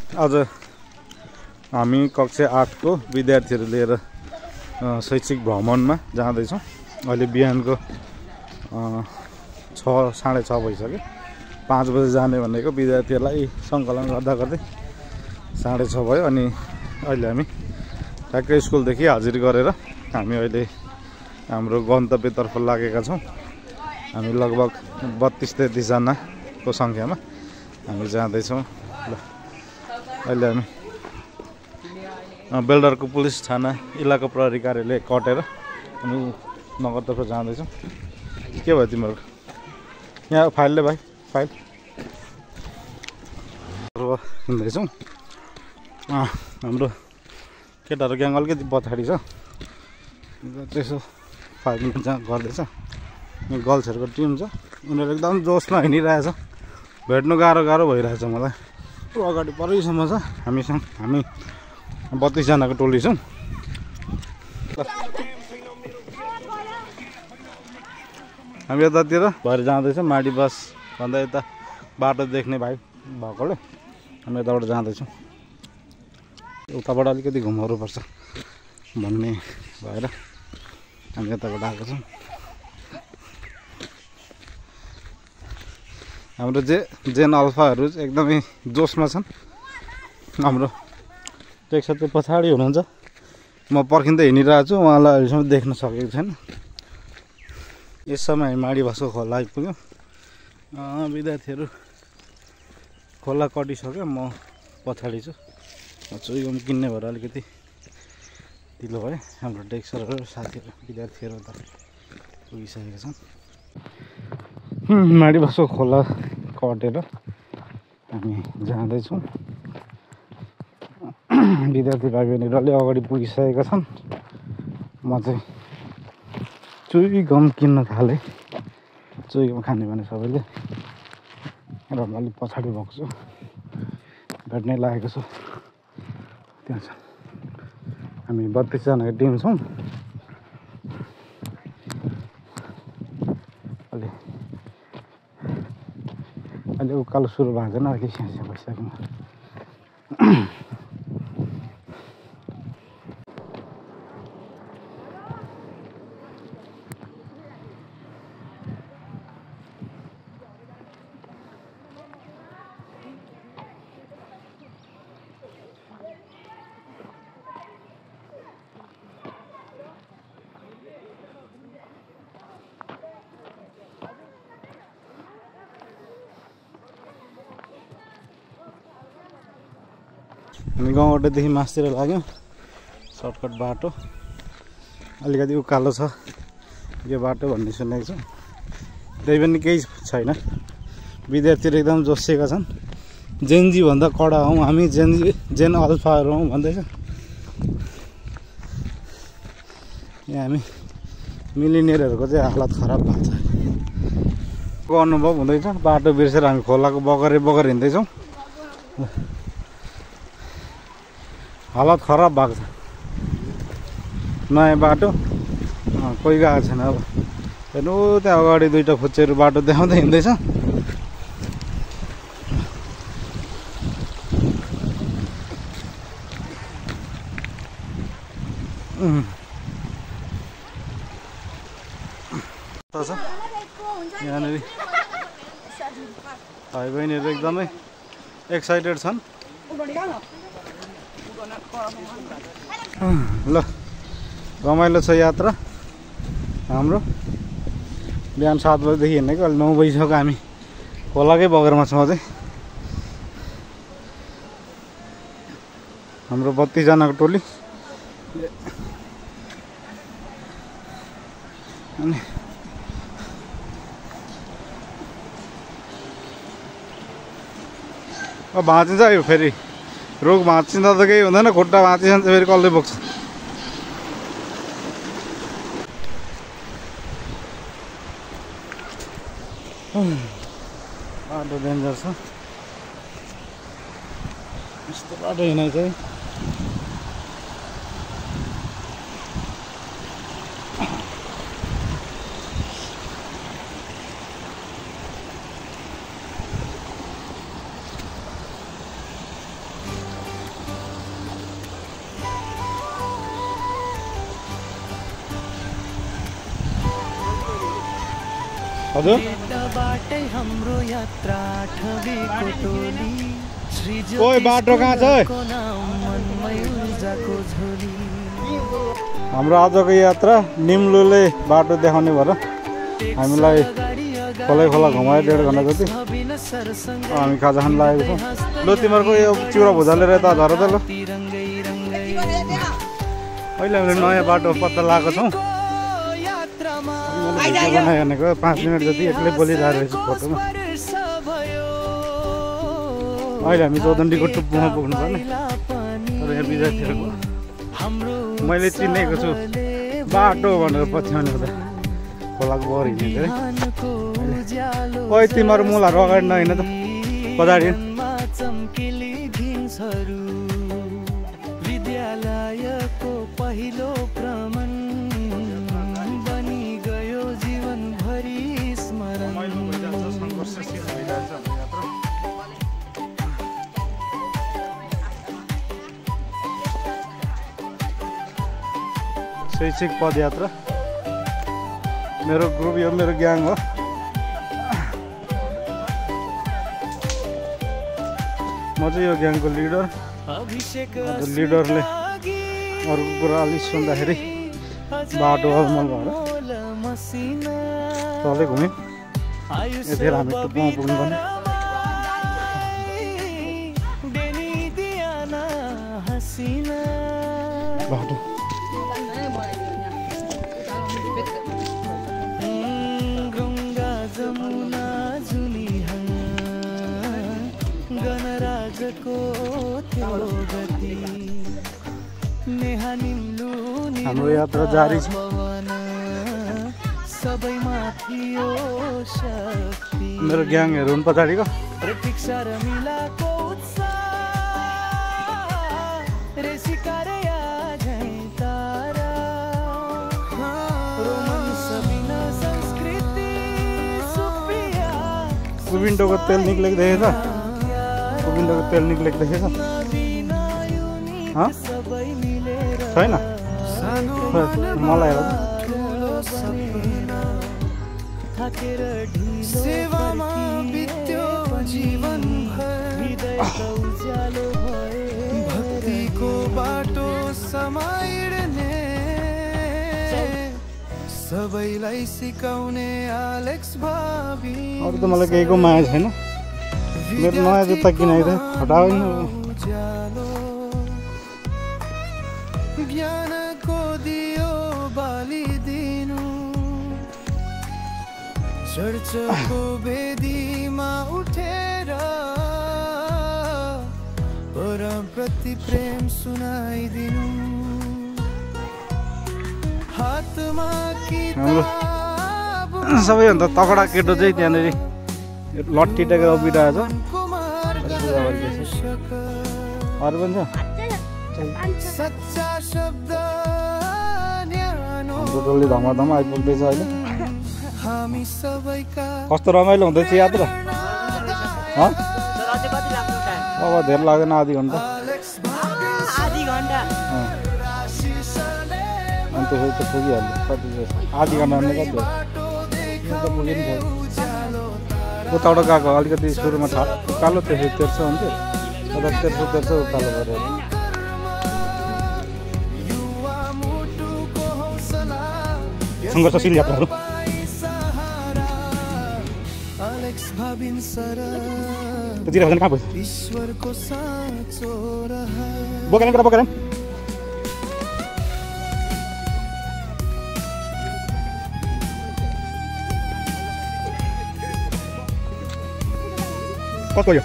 आज हामी कक्षा 8 को विद्यार्थीहरू लिएर शैक्षिक भ्रमणमा जाँदैछौँ। अहिले बिहानको 6:30 भइसक्यो। 5 बजे जाने भनेको विद्यार्थीहरूलाई सङ्कलन गर्दा गर्दै 6:30 भयो। अनि अहिले हामी ठ्याक्कै स्कुलदेखि हाजिरी गरेर हामी अहिले हाम्रो गन्तव्यतर्फ लागेका छौँ। हामी लगभग 32-33 जनाको सङ्ख्यामा हामी जाँदैछौँ। ल अहिले हामी बेलडारको पुलिस थाना इलाका प्रहरी कार्यालय कटेर हामी नगरतर्फ जाँदैछौँ। के भयो तिम्रो यहाँ फाइलले भाइ फाइल हिँड्दैछौँ। हाम्रो केटाहरू ग्याङ अलिकति पछाडि छ, त्यसो फाइल गर्दैछ। गर्ल्सहरूको टिम छ, उनीहरू एकदम जोसमा हिँडिरहेछ। भेट्नु गाह्रो भइरहेछ मलाई। अगाडि परैसम्म छ हामीसँग। हामी 32 जनाको टोली छौँ। हामी यतातिर भएर जाँदैछौँ। माडी बस भन्दा यता बाटो देख्ने भाइ भएकोले हामी यताबाट जाँदैछौँ। उताबाट अलिकति घुमाउनुपर्छ भन्ने भएर हामी यताबाट आएको छौँ। हाम्रो जेन अल्फाहरू एकदमै जोसमा छन्। हाम्रो टेक्सर चाहिँ पछाडि हुनुहुन्छ। म पर्खिँदै हिँडिरहेको छु, उहाँलाई अहिलेसम्म देख्न सकेको छैन। यस समय हामी माडी बसको खोला आइपुग्यौँ। विद्यार्थीहरू खोला कटिसक्यो, म पछाडि छु। चुइगम किन्ने भएर अलिकति ढिलो भयो। हाम्रो टेक्सरहरू साथीहरू विद्यार्थीहरू त पुगिसकेका छन्। माडी बसको खोला कटेर हामी जाँदैछौँ। विद्यार्थी भाइ बहिनीहरू अलि अगाडि पुगिसकेका छन्। म चाहिँ चुइगम किन्न थालेँ। चुइगम खाने भने सबैले, र म अलिक पछाडि भएको छु। भेट्नै लागेको छु। त्यहाँ छ हामी 32 जनाको टिम छौँ। अहिले उकालो सुरु भएको छैन, अलिक स्याहार भइसक्यो। हामी गाउँबाटदेखि मासतिर लाग्यौँ। सर्टकट बाटो, अलिकति उकालो छ यो बाटो भन्ने सुनेको छु। त्यही पनि केही छैन। विद्यार्थीहरू एकदम जोसिएका छन्। जेनजी भन्दा कडा हौँ हामी, जेन अल्फाहरू हौँ भन्दैछ। यहाँ हामी मिलिनियरहरूको चाहिँ हालत खराब भएको छ को अनुभव हुँदैछ। बाटो बिर्सेर हामी खोलाको बगर हिँड्दैछौँ। हालत खराब भएको छ। नयाँ बाटो, कोही गएको छैन। अब हेर्नु त्यहाँ अगाडि 2टा फुच्चेहरू बाटो देखाउँदै हिँड्दैछ। यहाँनिर भाइ बहिनीहरू एकदमै एक्साइटेड छन्। ल रमाइलो छ यात्रा हाम्रो। बिहान 7 बजेदेखि हिँडेको, अहिले 9 बजिसक्यो। हामी खोलाकै बगरमा छौँ अझै। हाम्रो 32 जनाको टोली। अनि अब भाँचिन्छ यो फेरि। रोग भाँचिँदा त केही हुँदैन, खुट्टा भाँचिन्छ फेरि कसले बोक्छ। बाटो डेन्जर छ। यस्तो बाटो हिँडाइ चाहिँ हजुर ओइ बाटो कहाँ छ हाम्रो आजको यात्रा निम्लुले बाटो देखाउने भएर हामीलाई खोला घुमायो 1.5 घन्टा जति हामी खाजा खान लागेको छौँ ल तिमीहरूको यो चिउरा भुजा लिएर यता झर त ल अहिले हामीले नयाँ बाटो पत्ता लगाएको छौँ भनेको 5 मिनट जति एक्लै बोलिरहेको रहेछु फोटोमा अहिले हामी चौधन्डीको टुप्पोमा पुग्नु पर्ने तर यहाँ विद्यार्थीहरूको मैले चिनेको छु बाटो भनेर पछ्याउने हुँदा खोलाको बर हिँडेको है ओइ तिमीहरू मूलहरू अगाडि नहिँड त पछाडि विद्यालयको पहिलो भ्रमण बनि गयो जीवनभरि स्मरण शैक्षिक पदयात्रा मेरो ग्रुप यो मेरो ग्याङ हो म चाहिँ यो ग्याङको लिडर लिडरले अरूको कुरा अलिक सुन्दाखेरि बाटो अलमल भएर तलै घुम्यौँ यतिखेर हामी टुप्पोमा पुग्नुपर्ने बाटो हाम्रो यात्रा जारी छ मेरो ग्याङहरू हुन् पछाडिको कुबिन्डोको तेल निक्लेको देखेछ कुबिन्डोको तेल निक्लेको देखेछ छैन मलाई हेर भक्तिको बाटो समाइरने सबैलाई सिकाउने एलेक्स भाबी अरू त मलाई केहीको माया छैन मेरो नयाँ जुत्ता किनाइदिए हटाउ ज्ञानको दियो बालिदिनु चर्चको वेदीमा उठेर परप्रति प्रेम सुनाइदिनु हातमा किताब सबैभन्दा तगडा केटो चाहिँ त्यहाँनिर लट्ठी टेकेर उभिरहेको छ अरू पनि छ सच्चा शब्द हाम्रो टोली धमाधम आइपुग्दैछ अहिले हामी सबैका कस्तो रमाइलो हुँदैछ यात्रा अब धेरै लाग्दैन आधी घन्टा अनि त्यसरी त पुगिहाल्यो कति आधी घन्टा कति पुग्यो नि उताबाट गएको अलिकति सुरुमा उकालो त्यसरी तेर्सो हुन्थ्यो उता तेर्सो उकालो गरेर सङ्घर्षशील यात्राहरू त्यतिखेर भजन कहाँ पुग्छ बोकेन कुरा बोकेन कसको यो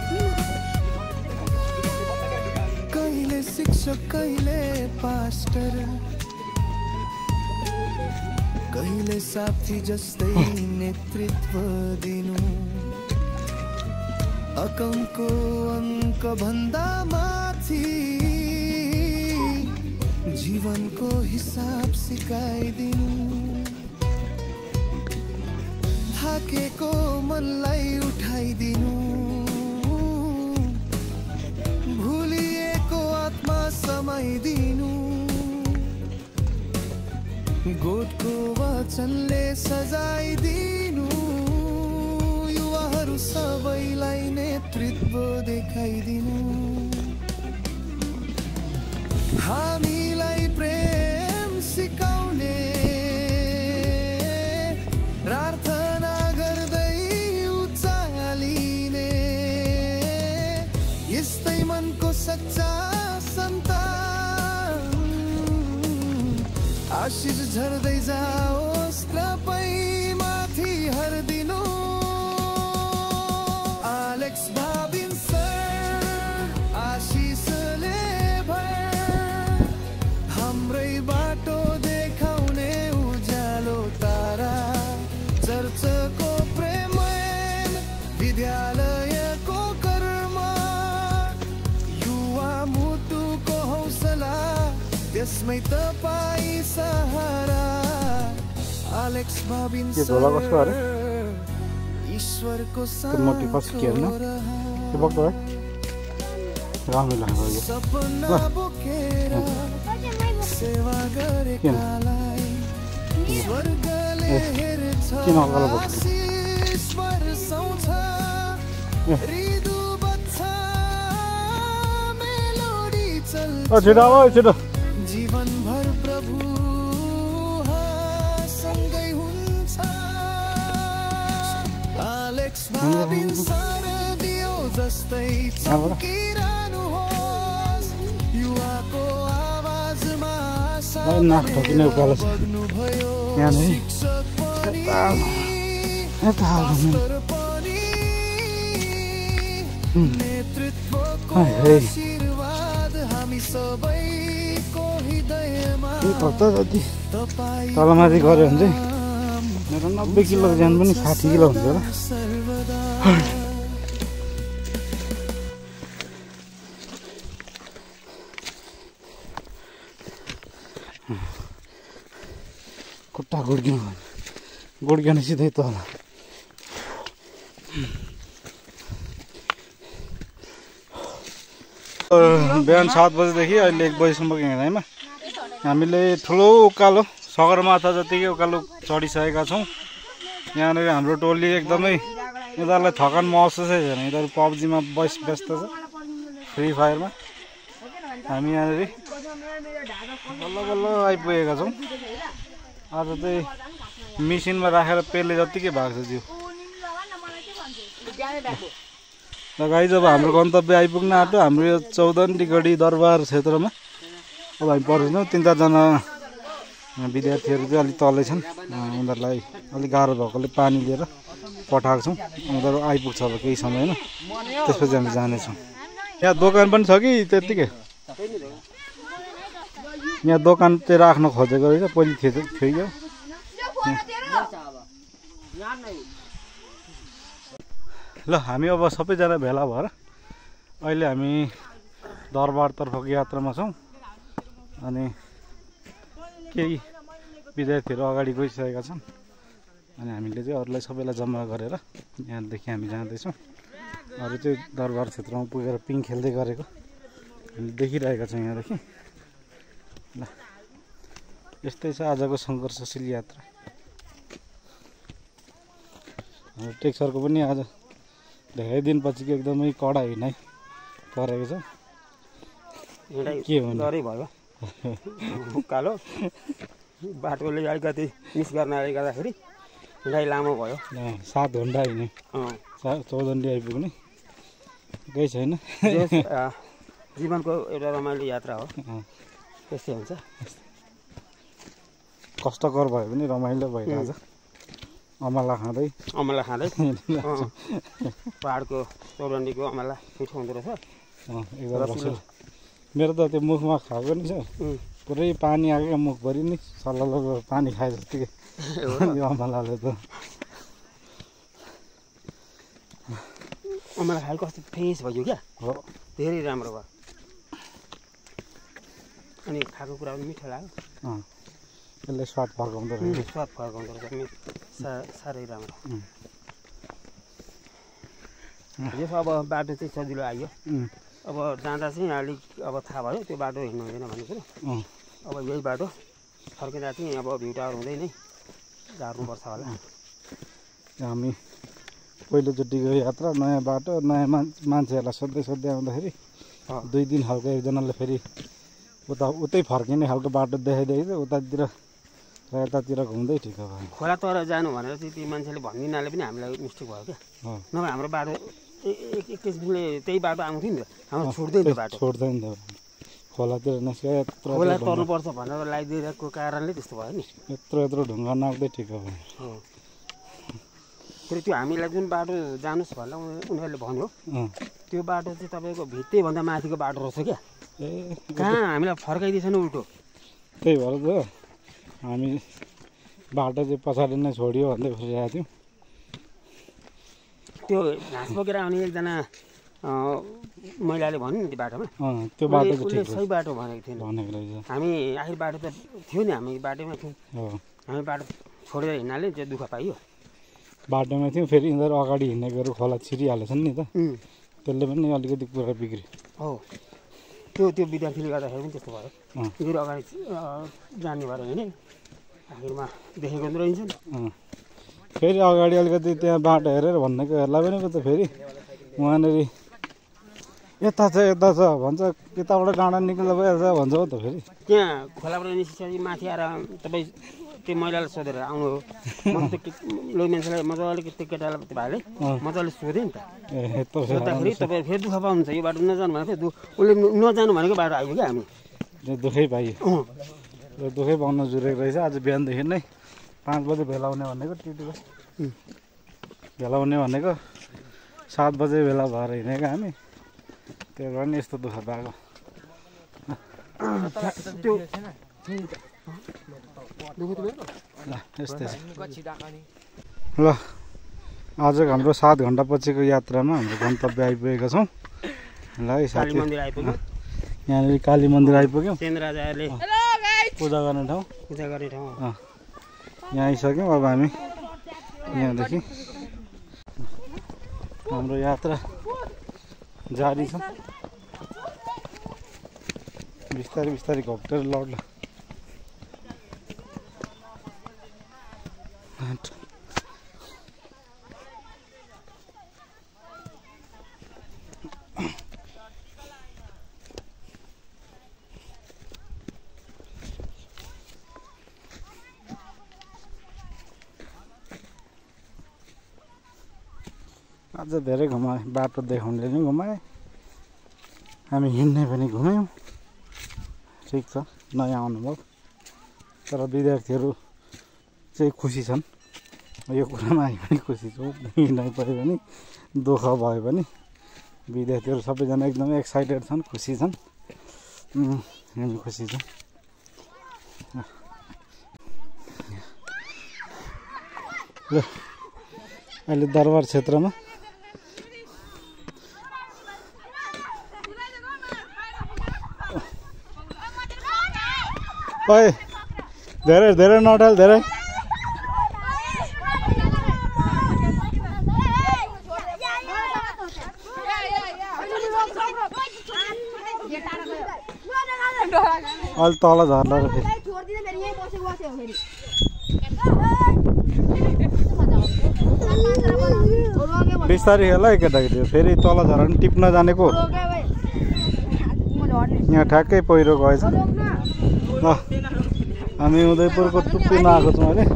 कहिले शिक्षक कहिले पास्टर कहिले साथी जस्तै नेतृत्व दिनु अकमको अङ्क भन्दा माथि जीवनको हिसाब सिकाइदिनु थाकेको मनलाई उठाइदिनु भुलिएको आत्मा समाइदिनु गोठको वचनले सजाइदिनु उँभो देखाइदिनु हामीलाई प्रेम सिकाउने प्रार्थना गर्दै उचालिने यस्तै मनको सच्चा सन्तान आशिष झर्दै जाओस् तपाईँ माथि हर्दिनु एलेक्स भाबिन सर आशिषले भर हाम्रै बाटो देखाउने उज्यालो तारा चर्चको प्रेमयन विद्यालयको कर्म युवा मुटुको हौसला त्यसमै तपाईँ सहारा एलेक्स भाबिन सर ईश्वरको मोटी फर्स्ट के हेर्न त्यो बक्दो है राम्रो लाग्यो यो सपना बोकेर सेवा गरेकालाई स्वर्गले हेर्छ किन अगाडि बस्नु आशिष बर्साउँछ हृदु बच्चा मेलोडी चल्छ छिटो आऊ छिटो जीवनभर प्रभु सँगै हुन्छ एलेक्स भाबिन सर दियो जस्तै चम्किरहनुहोस् युवाको आवाजमा नाक ठोकिने उकालो छ बग्नुभयो यहाँनिर शिक्षक पनि यता पास्टर पनि नेतृत्वको आशीर्वाद हामी सबैको हृदयमा जति तपाईँ तलमाथि गऱ्यो भने चाहिँ मेरो 90 किलो ज्यान पनि 60 किलो हुन्छ होला सर्वदा खुट्टा गुड्क्यो नि सिधै तल बिहान 7 बजेदेखि अहिले 1 बजीसम्मको हिँडाइमा हामीले ठुलो उकालो सगरमाथा जतिकै उकालो चढिसकेका छौँ। यहाँनिर हाम्रो टोली एकदमै यिनीहरूलाई थकान महसुसै छैन। यिनीहरू पब्जीमा व्यस्त छ, फ्री फायरमा। हामी यहाँनिर बल्ल बल्ल आइपुगेका छौँ। आज चाहिँ मिसिनमा राखेर पेले जतिकै भएको छ जिउ। र गाई जब हाम्रो गन्तव्य आइपुग्न आँट्यो, हाम्रो यो चौदण्डीगढी दरबार क्षेत्रमा अब हामी पर्छौँ। 3-4जना विद्यार्थीहरू चाहिँ अलिक तलै छन्। उनीहरूलाई अलिक गाह्रो भएकोले पानी लिएर पठाएको छौँ। उनीहरू आइपुग्छ अब केही समयमा, त्यसपछि हामी जानेछौँ। यहाँ दोकान पनि छ कि त्यत्तिकै? यहाँ दोकान चाहिँ राख्न खोजेको रहेछ, पहिले थियो। ल हामी अब सबैजना भेला भएर अहिले हामी दरबारतर्फको यात्रामा छौँ। अनि केही विद्यार्थीहरू अगाडि गइसकेका छन्। अनि हामीले चाहिँ अरूलाई सबैलाई जम्मा गरेर यहाँदेखि हामी जाँदैछौँ। अरू चाहिँ दरबार क्षेत्रमा पुगेर पिङ खेल्दै गरेको हामीले देखिरहेका छौँ यहाँदेखि। ल यस्तै छ आजको सङ्घर्षशील यात्रा। हाम्रो टेक सरको पनि आज धेरै दिनपछि एकदमै कडा हिँडाइ परेको छ। के भन्नु भयो उकालो बाटोले अलिकति मिस गर्न गर्दाखेरि हिँडाइ लामो भयो। 7 घन्टा हिँड्यो। चौदण्डी आइपुग्ने केही छैन। जीवनको एउटा रमाइलो यात्रा हो, त्यस्तै हुन्छ। कष्टकर भयो भने रमाइलो भइरहेछ। अमला खाँदै पहाडको चौदण्डीको अमला मिठो हुँदो रहेछ। एकदम मेरो त त्यो मुखमा खाएको नि छ, पुरै पानी आएको मुखभरि नि सल्लाह पानी खाए जतिकै यो अमलाले त। अमला खाए कस्तो फ्रेस भयो क्या, हो धेरै राम्रो भयो। अनि खाएको कुरा पनि मिठो लाग्यो। यसले स्वाद फर्काउँदो रहेछ। स्वाद फर्काउँदो रहेछ, साह्रै राम्रो। यसो अब बाटो चाहिँ सजिलो आयो। अब जाँदा चाहिँ अलिक अब थाहा भयो त्यो बाटो हिँड्नु हुँदैन भन्ने कुरो। अब यही बाटो फर्किँदा चाहिँ अब भ्यू टावर हुँदै नै झार्नुपर्छ होला। हामी पहिलोचोटिको यात्रा नयाँ बाटो नयाँ मान्छेहरूलाई सोध्दै सोध्दै आउँदाखेरि 2 दिन खालको एकजनाले फेरि उतै फर्किने खालको बाटो देखाइदिएको उतातिर र यतातिर घुम्दै ठिक भयो। खोला तर जानु भनेर चाहिँ ती मान्छेले भनिदिनाले पनि हामीलाई मिस्टेक भयो क्या। नभए हाम्रो बाटो एक किसिमले त्यही बाटो आउँथ्यो नि त, हाम्रो छोड्दैन त्यो बाटो, छोड्दैन त खोलातिर निस्क्यो यत्रो खोला तर्नुपर्छ भनेर लगाइदिएको कारणले त्यस्तो भयो नि। यत्रो ढुङ्गा नाप्दै ठिक भयो। फेरि त्यो हामीलाई जुन बाटो जानुहोस् भनेर उनीहरूले भन्यो त्यो बाटो चाहिँ तपाईँको भित्तैभन्दा माथिको बाटो रहेछ क्या। कहाँ हामीलाई फर्काइदिएछ नि उल्टो। त्यही भएर त हामी बाटो चाहिँ पछाडि नै छोडियो भन्दै खोजिरहेको थियौँ। त्यो घाँस बोकेर आउने एकजना महिलाले भन्यो नि त्यो बाटोमा, त्यो बाटो उसले सही बाटो भनेको थिएन। भनेको रहेछ हामी आखिर बाटो त थियो नि, हामी बाटोमा थियौँ, हामी बाटो छोडेर हिँड्नाले त्यो दुःख पाइयो। बाटोमा थियौँ फेरि यिनीहरू अगाडि हिँडेकोहरू खोला छिरिहालेछन् नि त, त्यसले पनि अलिकति कुरा बिग्रियो। हो त्यो विद्यार्थीले गर्दाखेरि पनि त्यस्तो भयो। यिनीहरू अगाडि जाने भएर हिँडे आखिरमा देखेको पनि रहन्छ नि। फेरि अगाडि अलिकति त्यहाँ बाटो हेरेर भन्नेको हेर्ला पनि त फेरि उहाँनिर यता छ भन्छ, यताबाट डाँडा निक्लिँदा भइहाल्छ भन्छ हो त। फेरि त्यहाँ खोलाबाट निस्किसकेपछि माथि आएर तपाईँ त्यो महिलालाई सोधेर आउनु हो। म त लोक मान्छेलाई मजाले त्यो केटालाई त्यो भाइले मजाले सोधेँ नि त। सोद्धाखेरि तपाईँ फेरि दुःख पाउनुहुन्छ, यो बाटो नजानु भनेको उसले नजानु भनेको बाटो आइयो क्या। हामी दुःखै पाइयो, दुःखै पाउन जुरेको रहेछ। आज बिहानदेखि नै 5 बजे भेला हुने भनेको टिटीको भेला हुने भनेको 7 बजे भेला भएर हिँडेको हामी, त्यही भएर नि यस्तो दुःख पाएको। यस्तै ल आजको हाम्रो 7 घन्टा पछिको यात्रामा हाम्रो गन्तव्य आइपुगेका छौँ। ल है साथी, यहाँनिर काली मन्दिर आइपुग्यौँ, राजाले पूजा गर्ने ठाउँ यहाँ आइसक्यौँ। अब हामी यहाँदेखि हाम्रो यात्रा जारी छ। बिस्तारै बिस्तारै घोप्टेर लड्ला। आज धेरै घुमाए, बाटो देखाउनेले पनि घुमाए, हामी हिँड्ने पनि घुम्यौँ। ठिक छ, नयाँ अनुभव। तर विद्यार्थीहरू चाहिँ खुसी छन्, यो कुरामा हामी पनि खुसी छौँ। हिँड्नै पऱ्यो भने दुःख भयो भने विद्यार्थीहरू सबैजना एकदमै एक्साइटेड छन्, खुसी छन्, हामी खुसी छौँ। ल अहिले दरबार क्षेत्रमा ओए धेरै धेरै नटाल धेरै अलि तल झर्ला र फेरि बिस्तारै खेल है केटाकेटी, फेरि तल झर पनि टिप्न जानेको। यहाँ ठ्याक्कै पहिरो गएछ। ल हामी उदयपुरको टुप्पीमा आएको छौँ अहिले है।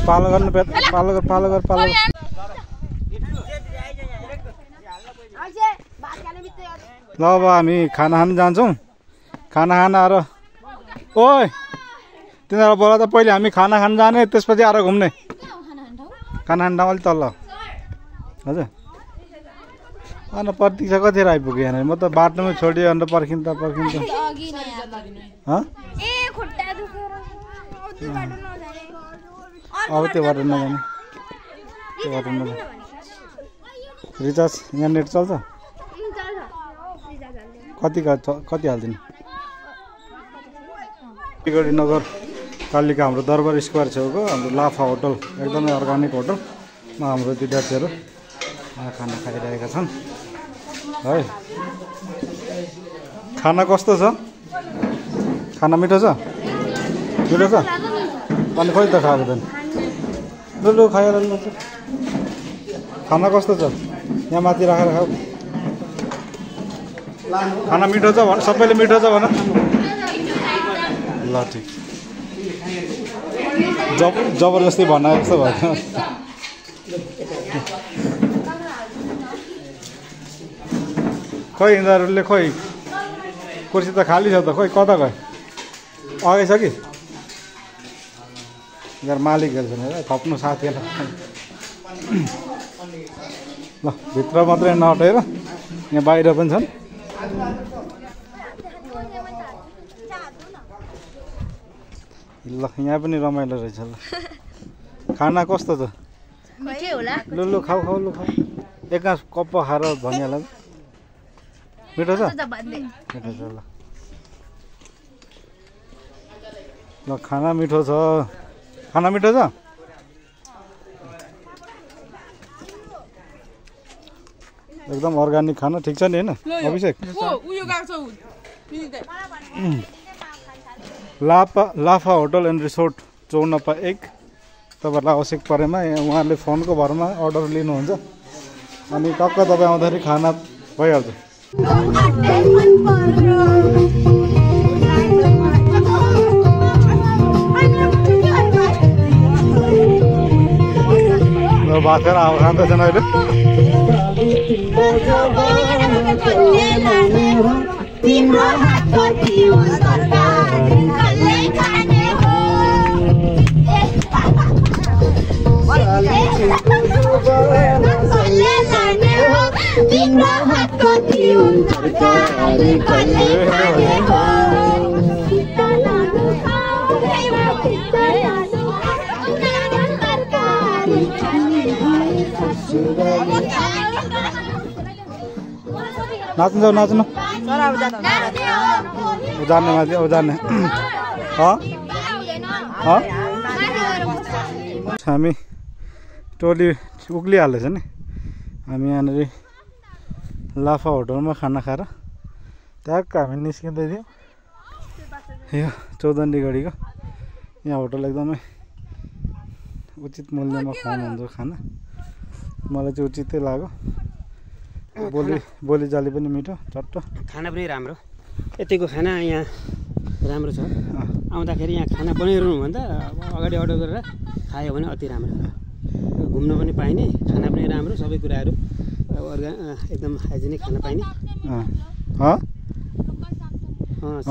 पालो गर्नु पालो गर पालो गर पालो। ल अब हामी खाना खान जान्छौँ। खाना खान आएर ओइ तिनीहरूलाई बोला त, पहिले हामी खाना खान जाने त्यसपछि आएर घुम्ने। खाना खान ठाउँ अलिक तल हजुर। अन्त प्रतीक्षा कतिखेर आइपुग्यो यहाँनिर? म त बाटोमै छोडियो अन्त पर्खिन्छ अब त्यो बाटो नजाने, त्यो बाटो नजाने। रिचार्ज यहाँ नेट चल्छ? कति हालिदिनु? टिगडी नगर कालिका हाम्रो दरबार स्क्वायर छेउको हाम्रो लाफा होटल, एकदमै अर्ग्यानिक होटलमा हाम्रो विद्यार्थीहरू खाना खाइरहेका छन् है। खाना कस्तो छ? खाना मिठो छ मिठो छ अनि खोइ त खाएको त लु खाएर खाना कस्तो छ यहाँ माथि राखेर खाऊ खाना मिठो छ सबैले मिठो छ भन ल ठिक जबरजस्ती भन्नु जस्तो भयो खोइ यिनीहरूले खोइ कुर्सी त खाली छ त खोइ कता गयो अघि छ कि यिनीहरू मालिकहरू छैन थप्नु साथीहरूलाई ल भित्र मात्रै नहटेर यहाँ बाहिर पनि छन् ल यहाँ पनि रमाइलो रहेछ ल खाना कस्तो छ लु खाऊ खाऊ लु खाऊ एक कप खाएर भनिहाल मिठो छ मिठो छ ल खाना मिठो छ खाना मिठो छ एकदम अर्ग्यानिक खाना ठिक छ नि होइन अभिषेक लाफा होटल एन्ड रिसोर्ट 54 तपाईँहरूलाई आवश्यक परेमा उहाँहरूले फोनको भरमा अर्डर लिनुहुन्छ अनि टक्क तपाईँ आउँदाखेरि खाना भइहाल्छ भात खाएर अब खाँदैछन् अहिले नाच्नु जाऊ नाच्नु जाने माथि अब जाने हामी टोली उक्लिहाल्दैछ नि हामी यहाँनिर लाफा होटलमा खाना खाएर ट्याक्क हामी निस्किँदै थियौँ यो चौदण्डीगढीको यहाँ होटल एकदमै उचित मूल्यमा खुवाउनुहुन्छ खाना मलाई चाहिँ उचितै लाग्यो बोली जाली पनि मिठो चट्ट खाना पनि राम्रो यतिको खाना यहाँ राम्रो छ आउँदाखेरि यहाँ खाना बनाइरहनुभन्दा अगाडि अर्डर गरेर खायो भने अति राम्रो घुम्न पनि पाइने खाना पनि राम्रो सबै कुराहरू एकदम हाइजेनिक खाना पाइने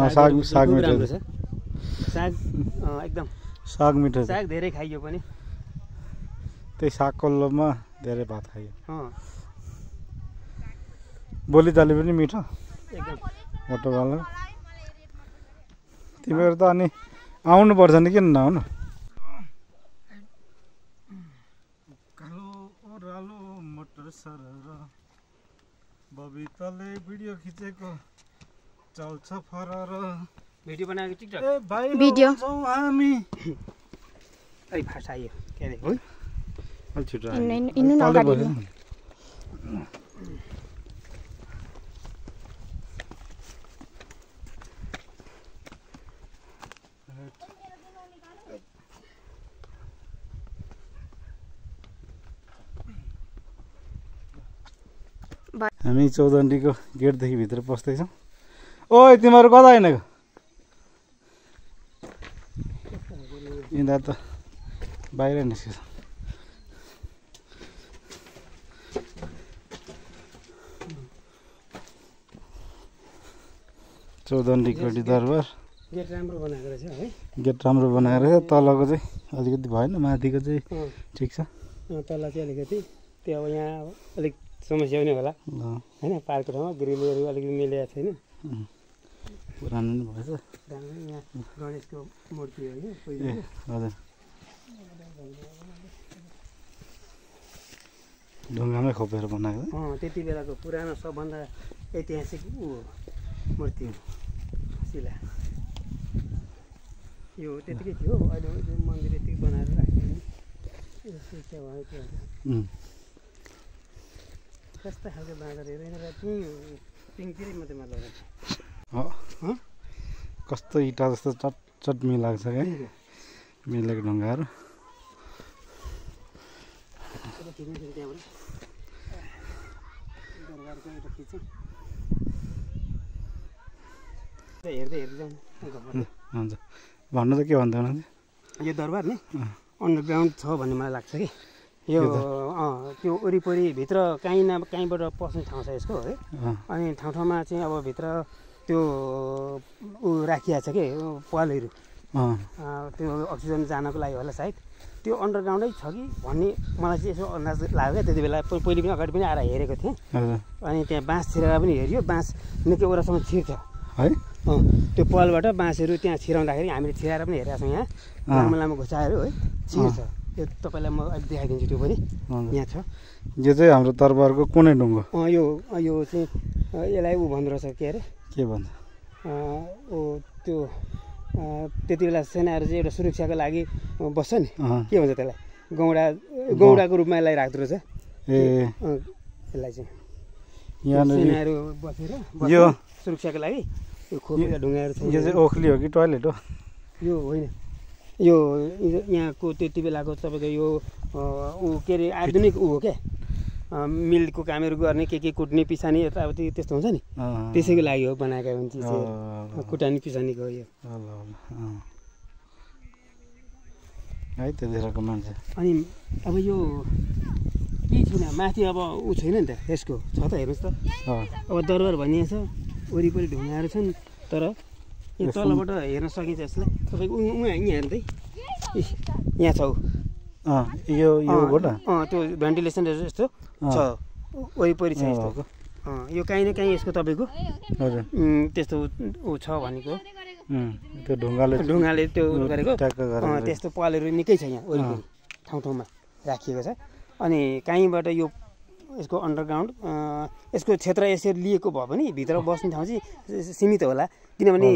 साग मिठो राम्रो छ साग एकदम साग मिठो साग धेरै खाइयो पनि त्यही सागको लोभमा धेरै भात खाइयो बोली जाली पनि मिठो एकदम होटलवाला तिमीहरू त अनि आउनुपर्छ नि किन नआउनु कालो ओह्रालो मोटर सरर बबिताले भिडियो खिचेको चल्छ फरर भिडियो बनाएको टिकटक ए भाइ भिडियो हामी अलि फास्ट आयो के अरे हो अलि छिटो इन्नु नगाडी हामी चौदण्डीको गेटदेखि भित्र पस्दैछौँ ओइ तिमीहरू कता हिँडेको यिनीहरू त बाहिर निस्केछ चौदण्डीगढी दरबार गेट राम्रो बनाएको रहेछ है गेट राम्रो बनाएर तलको चाहिँ अलिकति भएन माथिको चाहिँ ठिक छ तल चाहिँ अलिकति त्यो अब यहाँ अलिक समस्या पनि होला होइन पार्कको ठाउँमा ग्रिलहरू अलिकति मिलेको छैन पुरानो नि भएछ यहाँ गणेशको मूर्ति हो यो ए हजुर ढुङ्गामै खोपेर बनाएको त्यति बेलाको पुरानो सबभन्दा ऐतिहासिक मूर्ति हो शिला यो त्यतिकै थियो अहिले मन्दिर यतिकै बनाएर राखेको कस्तो खालको बाँदर हेरेर पिङतिरै मात्रै मतलब कस्तो इँटा जस्तो चट मिलाएको छ क्या मिलेको ढुङ्गाहरू हुन्छ भन्नु त के भन्दै हुनुहुन्थ्यो यो दरबार नि अन्डरग्राउन्ड छ भन्ने मलाई लाग्छ कि यो त्यो वरिपरि भित्र काहीँ न काहीँबाट पस्ने ठाउँ छ यसको है अनि ठाउँ ठाउँमा चाहिँ अब भित्र त्यो ऊ राखिएको छ कि पालहरू त्यो अक्सिजन जानको लागि होला सायद त्यो अन्डरग्राउन्डै छ कि भन्ने मलाई चाहिँ यसो अन्दाज लाग्यो क्या त्यति बेला पहिले पनि अगाडि पनि आएर हेरेको थिएँ अनि त्यहाँ बाँस छिराएर पनि हेऱ्यो बाँस निकै वरासम्म छिर्छ है त्यो पालबाट बाँसहरू त्यहाँ छिराउँदाखेरि हामीले छिराएर पनि हेरेका छौँ यहाँ लामो लामो घुचाएर है छिर्छ त्यो तपाईँलाई म अहिले देखाइदिन्छु त्यो पनि यहाँ छ यो चाहिँ हाम्रो दरबारको कुनै ढुङ्गो यो चाहिँ यसलाई ऊ भन्दो रहेछ के अरे के भन्छ त्यो त्यति बेला सेनाहरू चाहिँ एउटा सुरक्षाको लागि बस्छ नि के भन्छ त्यसलाई गौडाको रूपमा यसलाई राख्दो रहेछ यसलाई चाहिँ सेनाहरू बसेर यो सुरक्षाको लागि यो खोपेका ढुङ्गाहरू छ यो चाहिँ ओखली हो कि टोयलेट हो यो होइन यो यहाँको त्यति बेलाको तपाईँको यो ऊ के अरे आधुनिक ऊ हो क्या मिलको कामहरू गर्ने के कुट्ने पिसानी यताउति त्यस्तो हुन्छ नि त्यसैको लागि हो बनाएका हुन् चिजहरू कुटानी पिसानीको हो यो है त्यतिखेरको मान्छे अनि अब यो केही छैन माथि अब ऊ छैन नि त यसको छ त हेर्नुहोस् त अब दरबार भनिएको छ वरिपरि ढुङ्गाहरू छन् तर यो तलबाट हेर्न सकिन्छ यसलाई तपाईँको यहाँ हेर्नु त यहाँ छ त्यो भेन्टिलेसनहरू यस्तो छ वरिपरि छ यस्तो यो काहीँ न काहीँ यसको तपाईँको त्यस्तो ऊ छ भनेको त्यो ढुङ्गाले त्यो गरेको त्यस्तो पालहरू निकै छ यहाँ वरिपरि ठाउँ ठाउँमा राखिएको छ अनि काहीँबाट यो यसको अन्डरग्राउन्ड यसको क्षेत्र यसरी लिएको भए पनि भित्र बस्ने ठाउँ चाहिँ सीमित होला किनभने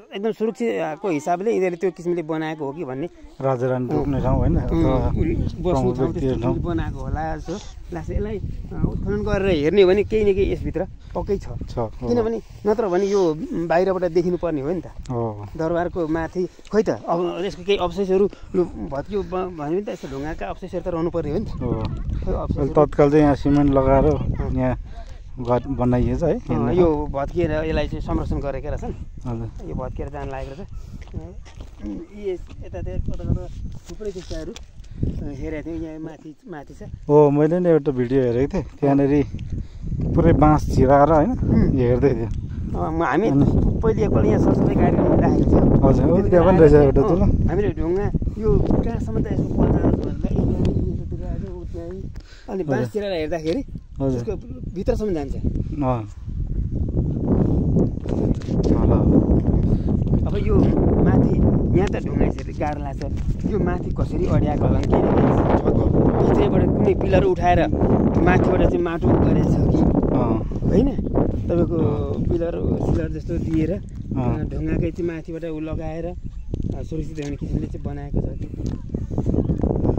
एकदम सुरक्षाको हिसाबले यिनीहरूले त्यो किसिमले बनाएको हो कि भन्ने राजा रानी रोक्ने ठाउँ होइन बस्ने ठाउँ त्यस्तो बनाएको होला जस्तो लाग्छ यसलाई उत्खनन गरेर हेर्ने हो भने केही न केही यसभित्र पक्कै छ किनभने नत्र भने यो बाहिरबाट देखिनु पर्ने हो नि त दरबारको माथि खोइ त अब यसको केही अवशेषहरू भत्कियो भन्यो भने त यस्तो ढुङ्गाका अवशेषहरू त रहनु पर्ने हो नि त तत्काल चाहिँ यहाँ सिमेन्ट लगाएर यहाँ घर बनाइएछ है यो भत्किएर यसलाई चाहिँ संरक्षण गरेका रहेछन् यो भत्किएर जान लागेको रहेछ यतातिर कता कता थुप्रै त्यस्ताहरू हेरेको थिएँ यहाँ माथि छ हो मैले नि एउटा भिडियो हेरेको थिएँ त्यहाँनिर पुरै बाँस छिराएर होइन हेर्दै थियो हामी पहिले एकपल्ट यहाँ सरसफाइ कार्यक्रम राखेको थियो हजुर त्यहाँ पनि रहेछ एउटा ठुलो हामीले ढुङ्गा यो कहाँसम्म त यसको अनि बाँस छिराएर हेर्दाखेरि त्यसको भित्रसम्म जान्छ अब यो माथि यहाँ त ढुङ्गा यसरी गाह्रो लाग्छ यो माथि कसरी अड्याएको होला के भित्रैबाट कुनै पिलर उठाएर माथिबाट चाहिँ माटो गरेको छ कि होइन तपाईँको पिलर सिलर जस्तो दिएर ढुङ्गाकै चाहिँ माथिबाट ऊ लगाएर सुरक्षित हुने किसिमले चाहिँ बनाएको छ कि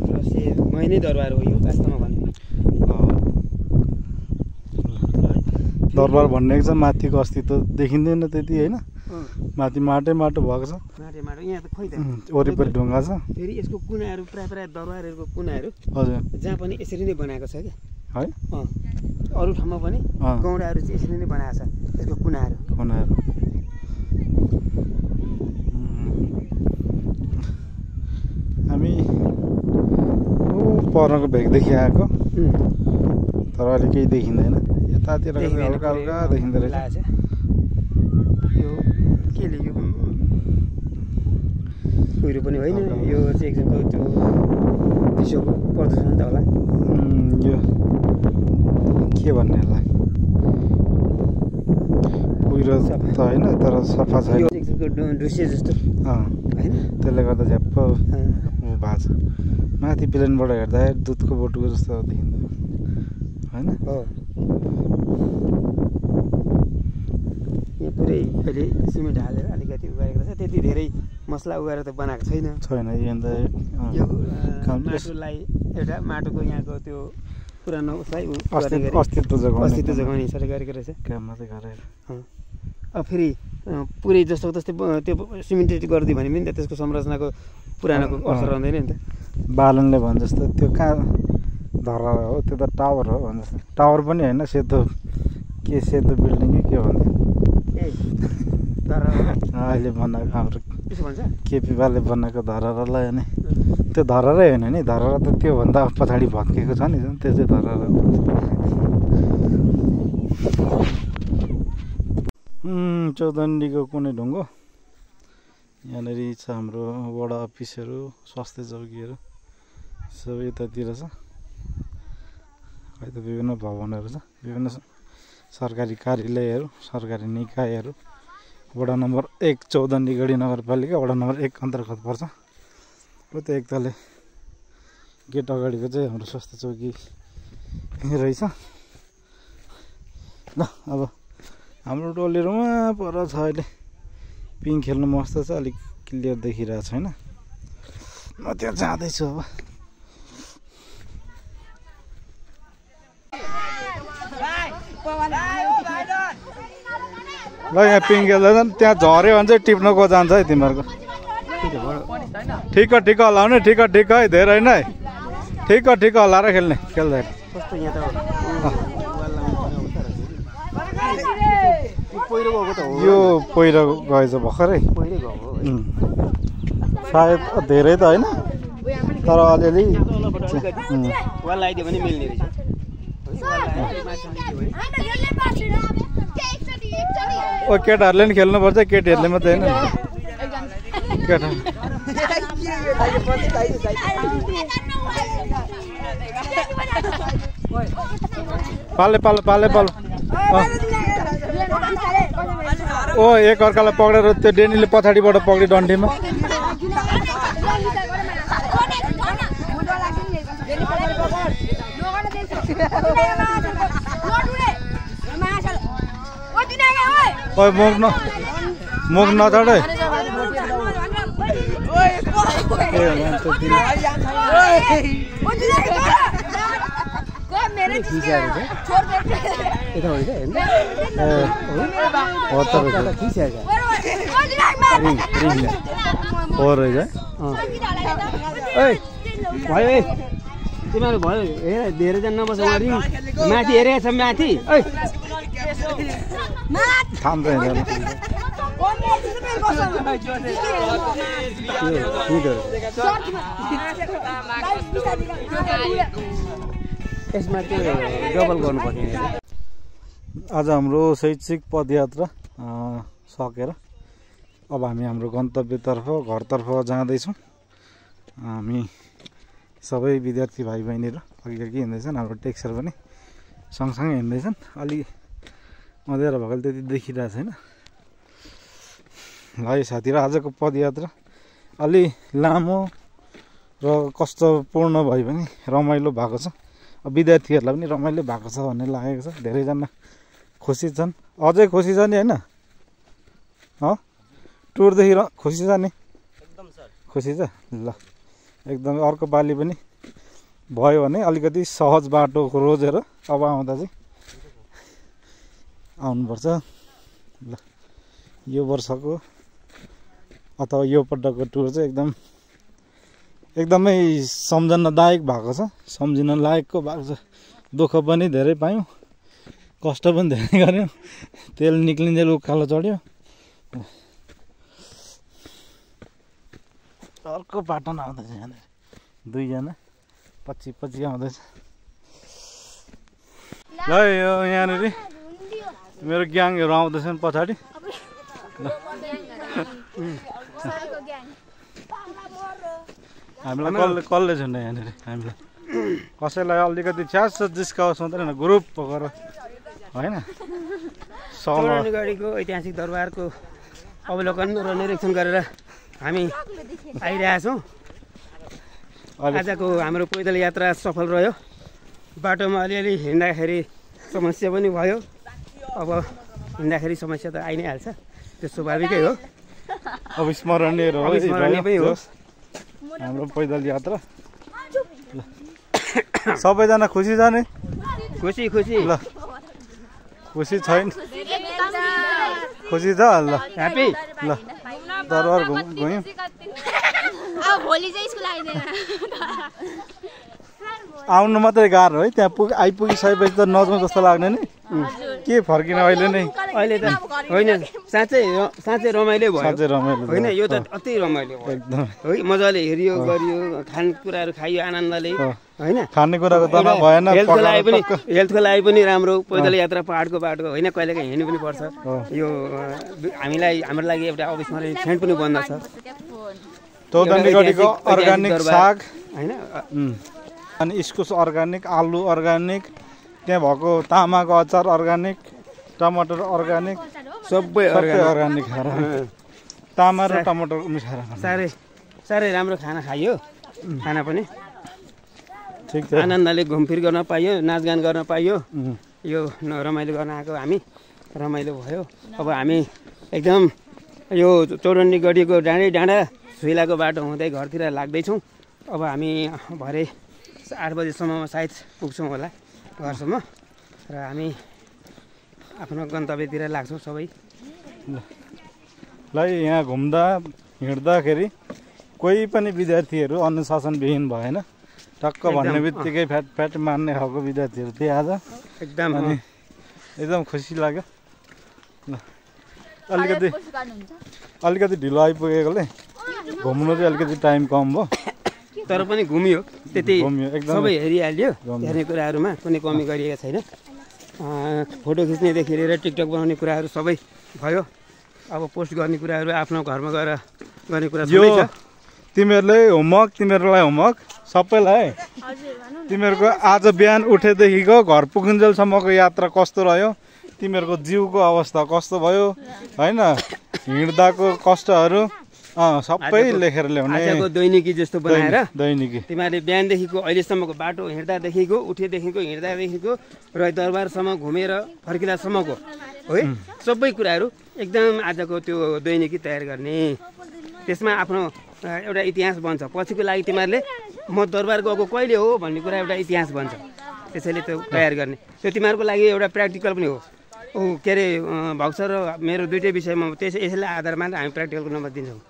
रहस्यमय नै दरबार हो यो वास्तवमा भन्यो दरबार भन्ने चाहिँ माथिको अस्तित्व देखिँदैन त्यति होइन माथि माटो भएको छ माटो यहाँ त खोइ त वरिपरि ढुङ्गा छ फेरि यसको कुनाहरू प्रायः दरबारहरूको कुनाहरू हजुर जहाँ पनि यसरी नै बनाएको छ क्या है अरू ठाउँमा पनि गौडाहरू चाहिँ यसरी नै बनाएको छ यसको कुनाहरू हामी परको भेगदेखि आएको तर अहिले केही देखिँदैन यतातिर हल्का हल्का देखिँदो रहेछ यो केले यो कुहिरो पनि होइन यो चाहिँ एकदम त्यो विश्वको प्रदूषण त होला यो के भन्ने यसलाई कुहिरो त होइन तर सफा छ ढुसिया जस्तो होइन त्यसले गर्दा झ्याप्प भएको छ माथि प्लेनबाट हेर्दाखेरि दुधको बोटुको जस्तो देखिँदैन होइन यहाँ पुरै अहिले सिमेन्ट हालेर अलिकति उगाएको रहेछ त्यति धेरै मसला उगाएर त बनाएको छैन यो माटोलाई एउटा माटोको यहाँको त्यो पुरानो उसलाई अस्तित्व जगाउने सरी गरेको रहेछ काम मात्रै गरेर अब फेरि पुरै जस्तो जस्तै त्यो सिमेन्टेड गरिदियो भने पनि त्यसको संरचनाको पुरानोको असर रहँदैन नि त। बालनले भने जस्तो त्यो कहाँ धरा हो त्यो त टावर हो भने जस्तो टावर पनि होइन सेतो के सेतो बिल्डिङ के भन्दै अहिले बनाएको हाम्रो केपी बाले बनाएको धरहरालाई अनि त्यो धरहरै होइन नि धरहरा त त्योभन्दा पछाडि भत्केको छ नि त्यो चाहिँ धरहरा चौधन्डीको कुनै ढुङ्गो यहाँनिर छ हाम्रो वडा अफिसहरू स्वास्थ्य चौकीहरू सबै यतातिर छ अहिले त विभिन्न भवनहरू छ विभिन्न सरकारी कार्यालयहरू सरकारी निकायहरू वडा नम्बर 1 चौधन्डी गढी नगरपालिका वडा नम्बर 1 अन्तर्गत पर्छ हो त्यो एकतले गेट अगाडिको चाहिँ हाम्रो स्वास्थ्य चौकी रहेछ ल अब हाम्रो टोलीहरूमा पर छ अहिले पिङ खेल्नु मस्त छ अलिक क्लियर देखिरहेको छैन म त्यहाँ जाँदैछु अब ल यहाँ पिङ खेल्दैछन् त्यहाँ झऱ्यो भने चाहिँ टिप्नको जान्छ है तिमीहरूको ठिक ठिक हल्लाउने ठिक ठिक है धेरै नै ठिक हल्लाएर खेल्ने खेल्दै यो पहिरो गएछ भर्खरै सायद धेरै त होइन तर अलिअलि ओ केटाहरूले नि खेल्नुपर्छ केटीहरूले मात्रै होइन केटा पाले ओ एक अर्कालाई पक्रेर त्यो डेनीले पछाडिबाट पक्रि डन्ठीमा ओइ मुख नचढ है तिमीहरू भयो हेर धेरैजना नबस माथि हेरेको छ माथि यसमा त्यो डबल गर्नुपर्छ। आज हाम्रो शैक्षिक पदयात्रा सकेर अब हामी हाम्रो गन्तव्यतर्फ घरतर्फ जाँदैछौँ। हामी सबै विद्यार्थी भाइ बहिनीहरू अघि हिँड्दैछन् हाम्रो टेक्सर पनि सँगसँगै हिँड्दैछन्। अलि अँध्यारो भएकोले त्यति देखिरहेको छैन ल साथीहरू आजको पदयात्रा अलि लामो र कष्टपूर्ण भए पनि रमाइलो भएको छ विद्यार्थीहरूलाई पनि रमाइलो भएको छ भन्ने लागेको छ धेरैजना खुसी छन् अझै खुसी छ नि होइन टुरदेखि खुसी छ नि खुसी छ ल एकदम अर्को पालि पनि भयो भने अलिकति सहज बाटो रोजेर अब आउँदा चाहिँ आउनुपर्छ ल यो वर्षको अथवा यो पटकको टुर चाहिँ एकदमै सम्झनादायक भएको छ सम्झिन लायकको भएको छ दुःख पनि धेरै पायौँ कष्ट पनि धेरै गऱ्यौँ तेल निक्लिन्जेल उकालो चढ्यो अर्को बाटोमा आउँदैछ यहाँनिर दुईजना पछि आउँदैछ ल यो यहाँनिर मेरो ग्याङहरू आउँदैछन् पछाडि हामीलाई कसले छैन यहाँनिर हामीलाई कसैलाई अलिकति छ्यास जिस्काओस् हुँदैन ग्रुप पकाएर होइन चौधन्डी गढीको ऐतिहासिक दरबारको अवलोकन र निरीक्षण गरेर हामी आइरहेछौँ। आजको हाम्रो पैदल यात्रा सफल रह्यो। बाटोमा अलिअलि हिँड्दाखेरि समस्या पनि भयो। अब हिँड्दाखेरि समस्या त आइ नै हाल्छ त्यो स्वाभाविकै हो अविस्मरणीय पनि हो हाम्रो पैदल यात्रा। सबैजना खुसी छ नि खुसी ल खुसी छैन खुसी छ ल ह्याप्पी ल दरबार गयौँ अब भोलि चाहिँ स्कुल आइदैन आउनु मात्रै गाह्रो है त्यहाँ आइपुगिसकेपछि त नजाउँ जस्तो लाग्ने नि के फर्किन अहिले नै अहिले त होइन साँच्चै रमाइलो भयो साँच्चै रमाइलो होइन यो त अति रमाइलो भयो एकदम है मजाले हेरियो गरियो खानेकुराहरू खाइयो आनन्दले होइन खानेकुराको तनाव भएन हेल्थको लागि पनि राम्रो पैदल यात्रा पाहाडको बाटो होइन कहिलेकाहीँ हिँड्नु पनि पर्छ यो हाम्रो लागि एउटा अविस्मरणीय क्षण पनि बन्दछ चौधरीगढीको अर्ग्यानिक साग होइन अनि इस्कुस अर्ग्यानिक आलु अर्ग्यानिक त्यहाँ भएको तामाको अचार अर्ग्यानिक टमाटर अर्ग्यानिक सबै अर्ग्यानिक तामा र टमाटर मिसाएर साह्रै राम्रो खाना खाइयो खाना पनि ठिक छ आनन्दले घुमफिर गर्न पाइयो नाचगान गर्न पाइयो यो रमाइलो गर्न आएको हामी रमाइलो भयो अब हामी एकदम यो चौधरीगढीको डाँडा सुइलाको बाटो हुँदै घरतिर लाग्दैछौँ अब हामी भरे 8 बजेसम्म सायद पुग्छौँ होला घरसम्म र हामी आफ्नो गन्तव्यतिर लाग्छौँ सबै ल यहाँ घुम्दा हिँड्दाखेरि कोही पनि विद्यार्थीहरू अनुशासनविहीन भएन टक्क भन्ने बित्तिकै फ्याट मार्ने खालको विद्यार्थीहरू थिए आज एकदम अनि एकदम खुसी लाग्यो ल अलिकति ढिलो आइपुगेकोले घुम्नु चाहिँ अलिकति टाइम कम भयो तर पनि घुमियो त्यति एकदम सबै हेरिहाल्यो हेर्ने कुराहरूमा कुनै कमी गरिएको छैन फोटो खिच्नेदेखि लिएर टिकटक बनाउने कुराहरू सबै भयो अब पोस्ट गर्ने कुराहरू आफ्नो घरमा गएर गर्ने कुरा यो तिमीहरूले तिमीहरूलाई होमवर्क सबैलाई तिमीहरूको आज बिहान उठेदेखिको घर पुगिन्जेलसम्मको यात्रा कस्तो रह्यो तिमीहरूको जिउको अवस्था कस्तो भयो होइन हिँड्दाको कष्टहरू सबै लेखेर ल्याउने आजको दैनिकी जस्तो बनाएर दैनिकी तिमीहरूले बिहानदेखिको अहिलेसम्मको बाटो हिँड्दादेखिको हिँड्दादेखिको र दरबारसम्म घुमेर फर्किलासम्मको है सबै कुराहरू एकदम आजको त्यो दैनिकी तयार गर्ने त्यसमा आफ्नो एउटा इतिहास बन्छ पछिको लागि तिमीहरूले म दरबार गएको कहिले हो भन्ने कुरा एउटा इतिहास बन्छ त्यसैले त्यो तयार गर्ने त्यो तिमीहरूको लागि एउटा प्र्याक्टिकल पनि हो के अरे भक्स र मेरो दुइटै विषयमा यसैलाई आधार मानेर हामी प्र्याक्टिकलको नम्बर दिन्छौँ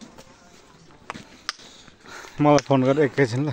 मलाई फोन गरेर एकैछिन ल